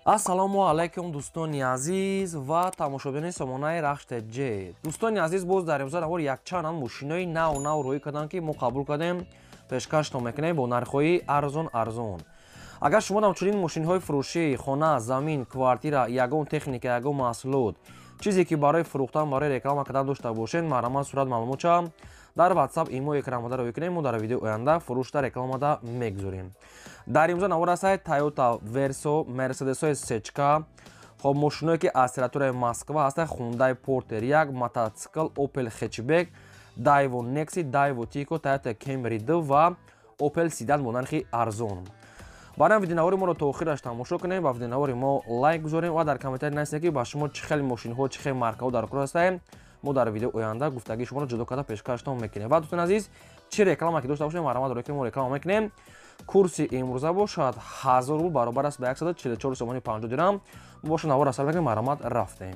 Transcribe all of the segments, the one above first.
Ассалому алайкум, дӯстони азиз ва тамошобинони сомонаи Рахш ТЖ. Дӯстони азиз, боз дар имрӯза навор якчанд мошинои нав нав рӯй карданд, ки мо қабул кардем, пешкаштон мекунем бо нархҳои арзон арзон. Агар шумо ҳамчунин мошинҳои фурӯшӣ, хона, замин, квартира, ягон техника, ягон маҳсулот, чизе ки барои фурӯхтан, барои реклама кардан дошта бошед, марҳамат, сурат, маълумотча дар WhatsApp, имо экранмода рӯй кунем, мо дар видеои оянда фурӯшта, рекламада мегузорем. Дар имрӯза навор ҳастад Toyota Verso, Mercedes-ҳои сечка, хоб, мошиное ки аз территорияи Москва ҳастад, Hyundai Porter 1, мотоцикл, Opel Hatchback, Daewoo Nexi, Daewoo Tico, Toyota Camry 2 ва Opel Sedan бо нархи арзон. Барои видеонавори моро то охираш тамошо кунем ва видеонавори мо лайк гузорем ва дар комментарий нависед, ки ба шумо чӣ хел мошинҳо, чӣ хел маркаҳо дар кор ҳастаем. Мо дар видео оянда гуфтагии шуморо ҷудо карда пешкаштон мекунем. Ва, дӯстони азиз, чӣ реклама ки дошта бошем, марҳамат, рӯй ки мо реклама мекунем. Курси имрӯза бошад 1000 рубл, баробар аст ба 144 сомони 50 дирам. Боша, навор сар мекунем, марҳамат, рафтем.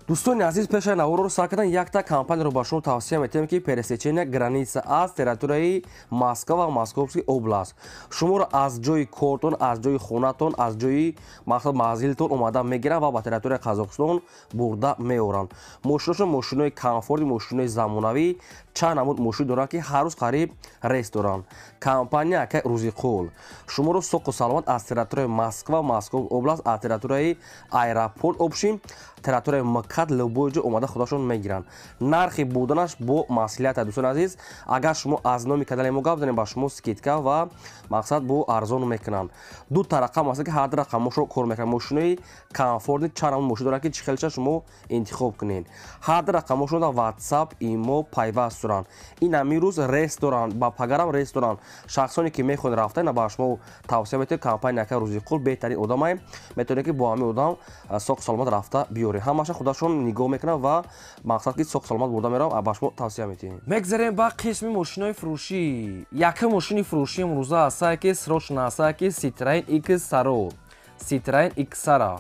Дӯстони азиз, пешаи наворро сар кардан якта компанияро ба шумо тавсия метиҳем, ки пересечения граница аз территорияи Москва ва Московский область шуморо аз ҷои кортон, аз ҷои хонатон, аз ҷои мақсад манзилтон омада мегиранд ва ба территорияи Қазоқистон бурда меоранд. Мошиношон мошинои комфорти, мошинои замонавӣ, чанд намуд мошин доранд, ки ҳар рӯз қариб рейс доранд. Компания акай Рӯзиқул шуморо соқу саломат аз территорияи Москва, Москов область, аз территорияи аэропорт общий, территорияи МКАД, любой ҷо омада худашон мегиранд. Нархи буданаш бо маслиҳат. Дӯстони азиз, агар шумо аз номи канали мо гап занем, ба шумо скидка ва мақсад бо арзон мекунанд. Ду та рақам аст, ки ҳар ду рақамошро кор мекунанд. Мошинои комфортный, чанд намуд мошин доранд, ки чӣ хелча шумо интихоб кунед. Ҳар ду рақамошон дар WhatsApp, имо пайваст доранд. Ин ҳамин рӯз рейс доранд, ба пагарам рейс доранд. Шахсоне ки мехоҳед рафта, ина ба шумо тавсия метиҳем компания ака Рӯзиқул, беҳтарин одамае, метавонед, ки бо ҳамин одам соқу саломат рафта биёред. Ҳамаша худашон нигоҳ мекунанд ва мақсад ки соқу саломат бурда меравам, ба шумо тавсия метиҳем. Мегзарем ба қисми мошинои фурӯшӣ. Якум мошини фурӯшӣ имрӯза ҳастае, ки срочно ҳастае, ки Citroen Xsara, Citroen Xsara,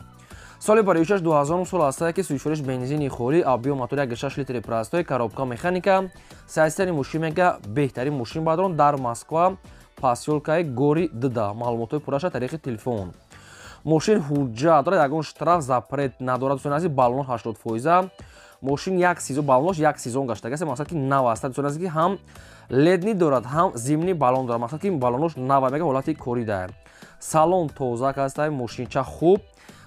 соли бароишаш 2000 сол ҳастае, ки сӯзишвориш бензини холӣ, объём мотор 1,6 литри простой, коробка механика. Состояние мошин мега беҳтарин мошин бадрон, дар Москва, посёлкаи Гори Дда. Маълумотҳои пурраша тариқи телефон. Мошин ҳуҷҷат дорад, ягон штраф, запрет надорад. Дӯстони азиз, баллон 80%. Мошин як сезон, баллонош як сезон гаштагааст, мақсад ки нав аст. Дӯстони азиз, ки ҳам летний дорад, ҳам зимний баллон дорад, мақсад ки баллонош нав, мега ҳолати корӣ дорад. Салон тоза аст, мошинча хуб.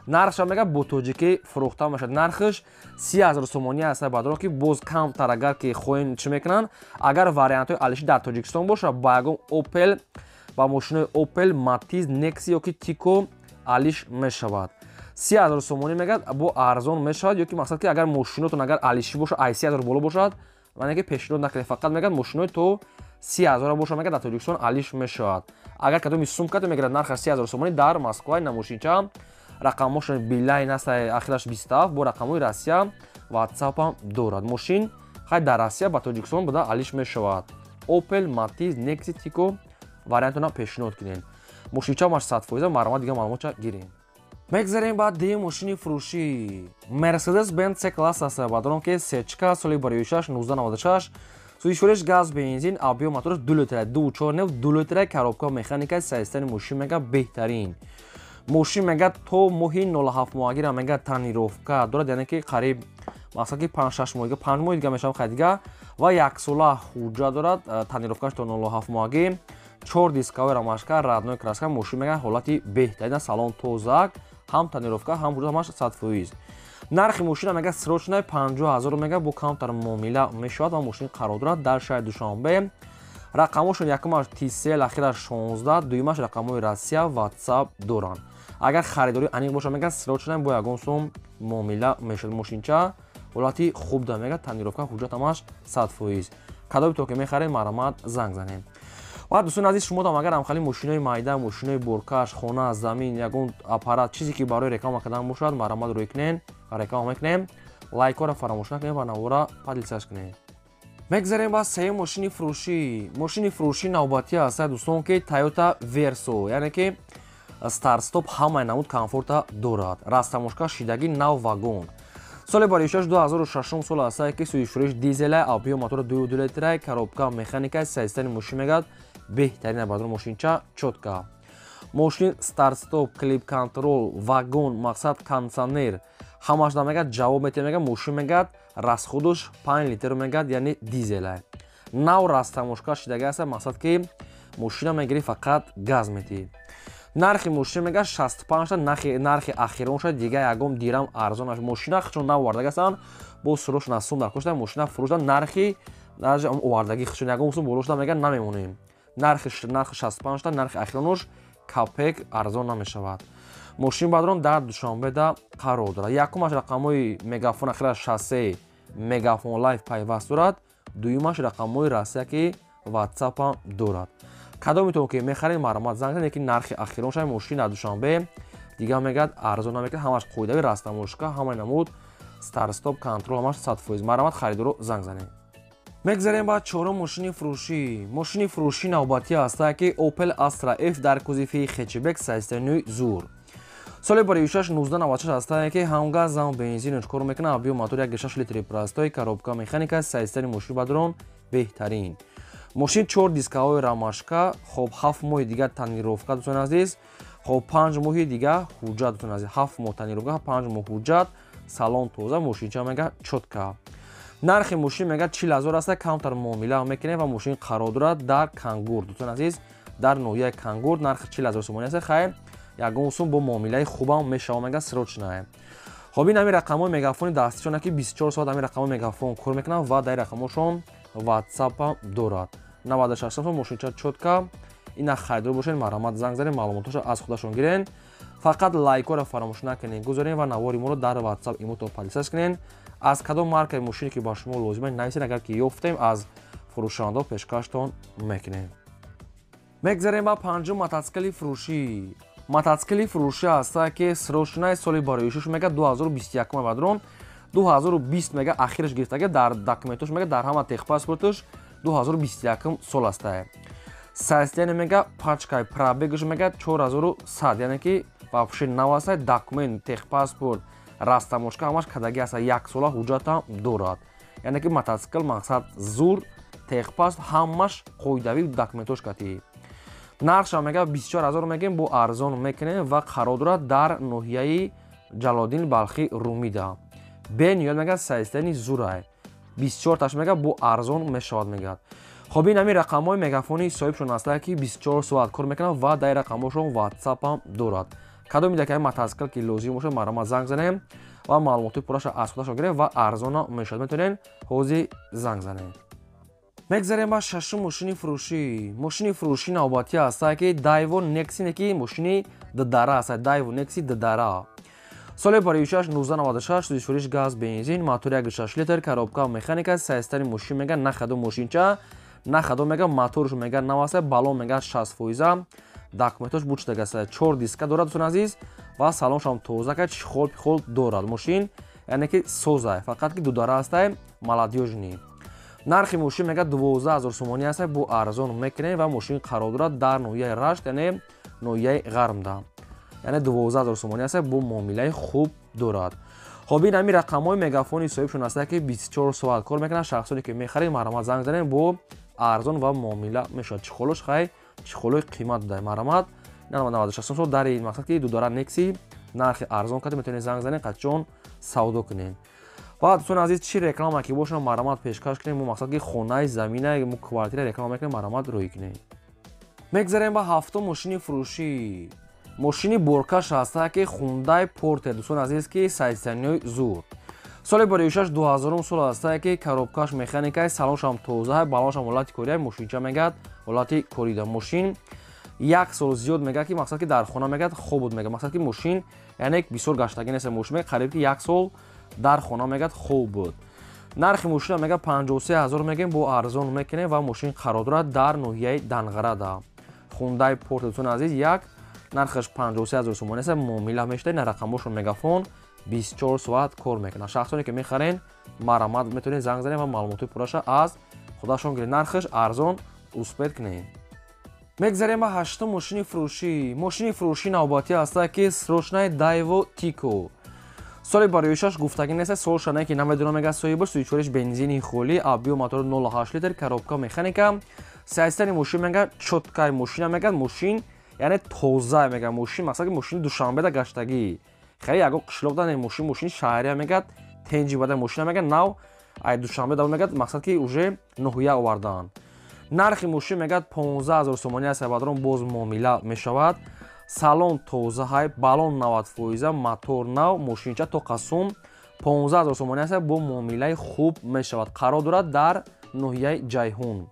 Нархша мега бо тоҷикӣ фурӯхта мешавад. Нархаш 30 000 сомонӣ аст, баъдро ки боз камтар, агар ки хоҳем, чӣ мекунанд. Агар вариантҳои алиши дар Тоҷикистон бошад, ба ягон Опел, ба мошинои Опел, Матиз, Некси ёки Тико алиш мешавад. 30 000 сомонӣ мегӯяд, бо арзон мешавад. Ё ки мақсад ки агар мошинотон агар алишӣ бошад, ай 30 000 боло бошад, яъне ки пешниҳод накунед. Фақат мегӯяд, мошинои то 30 000 бошад, мегӯяд, дар Тоҷикистон алиш мешавад. Агар кадоми сумкато мегирад, нархаш 30 000 сомонӣ, дар Москва. На мошинча рақамҳошон Билайн аст, ахираш 27, бо рақамҳои Россия, WhatsApp дорад. Мошин хай дар Россия ба Тоҷикистон буда алиш мешавад. Опел, Матиз, Некси, Тико вариантона пешниҳод кунед. Мошинча маш 100%. Марҳамат, дига маълумотча гирем. Мегзарем ба дуюм мошини фурӯшӣ. Мерседес Бенз С класс аст, бадрон ки сечка, соли бароишаш 1996, сӯзишвориш газ, бензин, объём мотораш 2 литра, 2,4 нев, 2 литра, коробка механика. Состояние мошин мега беҳтарин. Мошин мега то моҳи 07 моҳагира мега тонировка дорад, яъне ки қариб мақсад ки 5-6 моҳига, 5 моҳи дига мешавад, хай дига, ва яксола ҳуҷҷат дорад. Тонировкаш то 07 моҳагӣ, чор дисковой рамашка, родной краска. Мошин мега ҳолати беҳтарин, салон тозак, ҳам тонировка, ҳам ҳуҷҷат, ҳамаш 100%. Нархи мошина мега срочная 50 000 мега, бо камтар муомила мешавад ва мошин қарор дорад дар шаҳри Душанбе. Рақамҳошон якумаш Тисел, ахираш 16, дуюмаш рақамҳои Россия, WhatsApp доранд. Агар харидорӣ аниқ бошад, мега срочная бо ягон сум муомила мешавад. Мошинча ҳолати хуб да, мега тонировка, ҳуҷҷат ҳамаш 100%. Кадоми то ки мехаред, марҳамат, занг занед. Ва, дӯстони азиз, шумо дам агар ҳамхали мошинои майда, мошинои боркаш, хона, замин, ягон аппарат, чизе ки барои реклама кардан бошад, марҳамат, рӯй кунед, реклама мекунем. Лайкҳоро фаромӯш накунед ва навора поделиться кунед. Мегзарем ба сеюм мошини фурӯшӣ. Мошини фурӯшӣ навбатӣ аст, дӯстон, ки Toyota Verso, яъне ки старт-стоп, ҳамаи намуд комфорта дорад, растаможка шидагӣ, нав вагон, соли баришаш 2006 сол аст, ки сӯзишвориш дизела, объём мотора 2,2 литра, коробка механика. Состояние мошин мегӯяд беҳтарин, бадрон, мошинча чётко. Мошин старт-стоп, климат-контроль, вагон, мақсад кондиционер ҳамашда мегад ҷавоб метиҳад. Мегад мошин мегад расходуш 5 литр мегад, яъне дизела. Нав растаможка шидаги аст, мақсад ки мошина мегирӣ, фақат газ метиҳӣ. Нархи мошина мегад 65 та, нархи ахирон шад, дига ягон дирам арзон аш. Мошина хичон нав овардаги ҳастанд, бо срочно сум дар кошта мошина фурӯшда, нархи овардаги хичон ягон сум боло шуда мегад намемонем. Нархи 65 та, нархи ахиронуш капек арзон намешавад. Мошин бадрон дар Душанбеда қарор дорад. Якумаш рақамҳои Мегафон ахира 63 Мегафон Лайф пайваст дорад, дуюмаш рақамҳои Россия ки WhatsApp дорад. Кадометон ки мехаред, марҳамат занг занед, лекин нархи ахирон шава мошин дар Душанбе дига мегад арзон намекунад, ҳамаш қоидави растаможка, ҳамаи намуд старт-стоп контроль ҳамаш 100%. Марҳамат харидоро занг занед. Мегзарем ба чорум мошини фурӯшӣ. Мошини фурӯшӣ навбатӣ ҳастае ки Opel Astra F дар кузови хэтчбек состоянияи зур. Соли 2006 1996 ҳастае ки ҳам газ ҳам бензин кор мекунад, объём мотор 1.6 литри простой, коробка механика, состоянияи мошин бадрон беҳтарин. Мошин 4 дискаҳои рамашка, хоб 7 моҳи дига тонировка дӯстони азиз, хоб 5 моҳи дига ҳуҷҷат дӯстони азиз, 7 моҳ тонировка, 5 моҳ ҳуҷҷат, салон тоза, мошинча мега чётко. Нархи мошин мега 40 000 аст, камтар муомила мекунем ва мошин қарор дорад дар Кангурд дӯстони азиз, дар ноҳияи Кангурд нархи 40 000 сомонӣ аст. Хайр, ягон сум бо муомилаи хубам мешава мега срочная. Хоб ин ҳамин рақамҳои Мегафони дастишона ки 24 соат ҳамин рақамҳои Мегафон кор мекунанд ва дар рақамҳошон WhatsApp дорад. 96 сом мошинча чётко. Ина харидор бошед, марҳамат занг занед, маълумотҳоша аз худашон гирен. Фақат лайкҳоро фаромӯш накунед, гузоред ва навори моро дар WhatsApp имото подписаться кунед. Аз кадом маркаи мошине ки ба шумо лозим аст нависед, агар ки ёфтем аз фурӯшандаҳо пешкаштон мекунем. Мегзарем ба панҷум мотоцикли фурӯшӣ. Мотоцикли фурӯшӣ ҳаста ки срочнаи соли бароишуш мега 2021 бадрон 2020 мега ахираш гирифтага, дар документош мега дар ҳама техпаспорташ 2021 сол астае. Состояние мега пачкай, пробегаш мега 4100, яъне ки вообще нав аста, документ, техпаспорт, растаможка ҳамаш кадаги аста, як сола ҳуҷҷатам дорад. Яъне ки мотоцикл мақсад зур, техпаспорт ҳамаш қоидавӣ документош катӣ. Нархша мега 24 000 мегем, бо арзон мекунем ва қарор дорад дар ноҳияи Ҷалолиддин Балхӣ Румида. Бениҳоят мега состояние зурай. 24 таш мега бо арзон мешавад мегӯяд. Хоб ин ҳамин рақамҳои Мегафони соҳибшон ҳастанд ки 24 соат кор мекунанд ва дар рақамҳошон WhatsApp ҳам дорад. Кадоме ки мотоцикл ки лозим бошад, марҳамат занг занем ва маълумоти пурраша аз худашон гирем ва арзона мешавад. Метавонед ҳозир занг занед. Мегзарем ба шашум мошини фурӯшӣ. Мошини фурӯшӣ навбатӣ ҳастае ки Daewoo Nexi ки мошини ддара аст, Daewoo Nexi ддара. Соли 2006 1996, сӯзишвориш газ, бензин, мотор 1.6 литр, коробка механика, состояние мошин мега нахадо мошинча, нахадо мега моторш мега нав аст, баллон мега 60 фоиза, документош бучдага аст, 4 диска дорад дӯстони азиз ва салоншам тоза ка, чехол пихол дорад. Мошин яъне ки соза, фақат ки дудара астае, молодёжный. Нархи мошин мега 12 000 сомонӣ аст, бо арзон мекунем ва мошин қарор дорад дар ноҳияи Рашт, яъне ноҳияи Ғармда. Яъне 12 000 сомонӣ аст, бо муомилаи хуб дорад. Хоб ин ҳамин рақамҳои Мегафони соҳибшон ҳастанд ки 24 соат кор мекунанд. Шахсоне ки мехаред, марҳамат занг занед, бо арзон ва муомила мешавад. Чехолош хай чехолои қимат буда. Марҳамат 96 сол дар ин мақсад ки дудара Nexi нархи арзон карда метавонед занг занед, қачон савдо кунед. Ва дӯстони азиз, чӣ реклама ки бошад, марҳамат пешкаш кунем. Мо мақсад ки хонаи замина, мо квартира реклама мекунем, марҳамат рӯй кунем. Мегзарем ба ҳафтум мошини фурӯшӣ. Мошини боркаш ҳаста ки Hyundai Porter дӯстони азиз ки состоянияи зур. Соли 2006 2000 сол ҳаста ки коробкаш механикай, салоншам тоза, баллоншам ҳолати кория, мошинча мегад ҳолати корида. Мошин як сол зиёд мегад ки мақсад ки дар хона мегад хоб буд мегад. Мақсад ки мошин яъне бисёр гаштагӣ нест, мошин мегад қариб ки як сол дар хона мегад хоб буд. Нархи мошина мегад 53 000 мегем, бо арзон мекунем ва мошин қарор дорад дар ноҳияи Данғарада. Hyundai Porter дӯстони азиз як нархаш 53 000 сомонӣ аст, муомила мешавад. На рақамҳошон Мегафон 24 соат кор мекунад. Шахсоне ки мехарен, марҳамат метавонед занг занед ва маълумоти пурраша аз худашон гиред. Нархаш арзон, успеть кунед. Мегзарем ба ҳаштум мошини фурӯшӣ. Мошини фурӯшӣ навбатӣ ҳаста ки срочнаи Daewoo Tico. Соли 2006 гуфтагӣ нест, солша не ки намедонам мега соҳибаш, сӯзишвориш бензини холӣ, объём мотор 0.8 литр, коробка механика, состояние мошин мега чёткай мошина мега мошин Яъне тоза мега мошин, мақсад ки мошини Душанбеда гаштагӣ. Хеле ягон қишлоқ да не, мошин мошини шаҳрия мегад, тенҷи бада мошина мега, нав ай Душанбе да мегад, мақсад ки уже ноҳия овардаанд. Нархи мошин мегад 15 000 сомонӣ аст, бародарон, боз муомила мешавад. Салон тоза ҳай, баллон 90%, мотор нав, мошинча то қасум 15 000 сомонӣ аст, бо муомилаи хуб мешавад. Қарор дорад дар ноҳияи Ҷайҳун.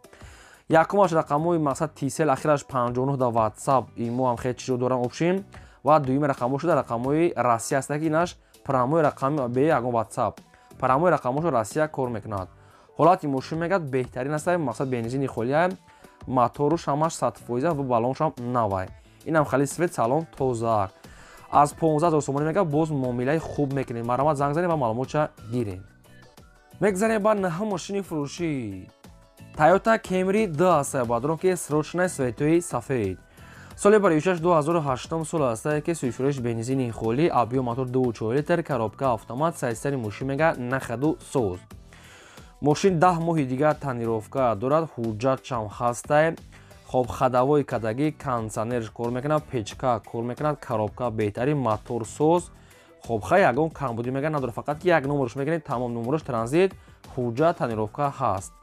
Якумаш рақамҳои мақсад Тисел ахираш 59 да WhatsApp, имо ҳам хеле чизо дорам общим, ва дуюми рақамҳо шуда рақамҳои Россия аст, ки инаш прямой рақами бе ягон WhatsApp. Прямой рақамҳошо Россия кор мекунад. Ҳолати мошин мегад беҳтарин аст, мақсад бензини холия, моторуш ҳамаш 100% ва баллоншам навай. Инам хали свет, салон тоза. Аз 15 000 сомонӣ мегад боз муомилаи хуб мекунем. Марҳамат, занг занед ва маълумотша гирем. Мегзарем ба наҳум мошини фурӯшӣ. Toyota Camry 2 аст, бародарон, ки срочная, цветои сафед. Соли бароишаш 2008 сол аст, ки сӯзишвориш бензини холӣ, объём мотор 2,4 литр, коробка автомат, состояни мошин мега нахаду соз. Мошин 10 моҳи дигар тонировка дорад, ҳуҷҷатшам ҳастай. Хоб, ходовой кадагӣ, кондитсионерш кор мекунад, печка кор мекунад, коробка беҳтарин, мотор соз. Хоб, хай ягон камбудӣ мега надорад, фақат ки як номерш мегиред, тамом, номерш транзит, ҳуҷҷат, тонировка ҳаст.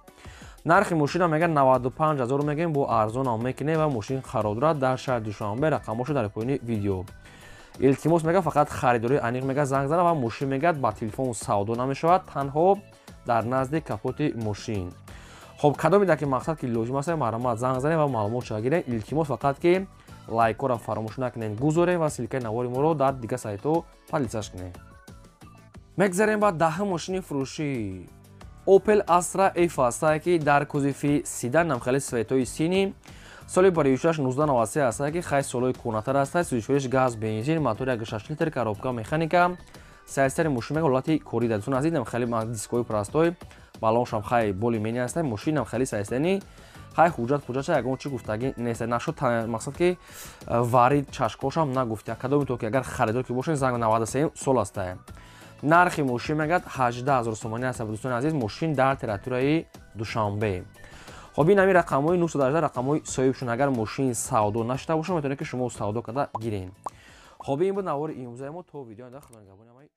Нархи мошина мега 95 000 мегӯем, бо арзонам мекунем ва мошин қарор дорад дар шаҳри Душанбе, рақамҳошо дар поёни видео. Илтимос мега фақат харидории аниқ мега занг зана ва мошин мегад ба телефон савдо намешавад, танҳо дар назди капоти мошин. Хоб, кадоме ки мақсад ки лозим аст, марҳамат, занг занед ва маълумотша гиред. Илтимос, фақат ки лайкҳоро фаромӯш накунед, гузоред ва ссылкаи навори моро дар дигар сайтҳо поделиться кунед. Мегзарем ба даҳум мошини фурӯшӣ. Opel Astra F аст, ки дар кузови седан, намхели цветои синий, соли бароишаш 1993 аст, ки хай солҳои кӯҳнатар аст, сӯзишвориш газ, бензин, мотори 1,6 литр, коробка механика, состояни мошин мега ҳолати корӣ дар. Дӯстони азиз, намхели дискои простой, баллоншам хай более-менее аст, мошин намхели состояни хай, ҳуҷҷат пуҷҷатша ягон чӣ гуфтагӣ нест, нашуд, мақсад ки варид чашкошам нагуфт. Кадоми то ки агар харидор ки бошед, занг. 93 сол аст. Нархи мошин мегӯяд 18 000 сомонӣ аст, дӯстони азиз, мошин дар территорияи Душанбе. Хоб, ин ҳамин рақамҳои 918 рақамҳои соҳибшон. Агар мошин савдо нашуда бошад, метавонед, ки шумо савдо карда гиред. Хоб, ин буд навори имрӯзаи мо. То видео, худо нигаҳбони ҳамаи.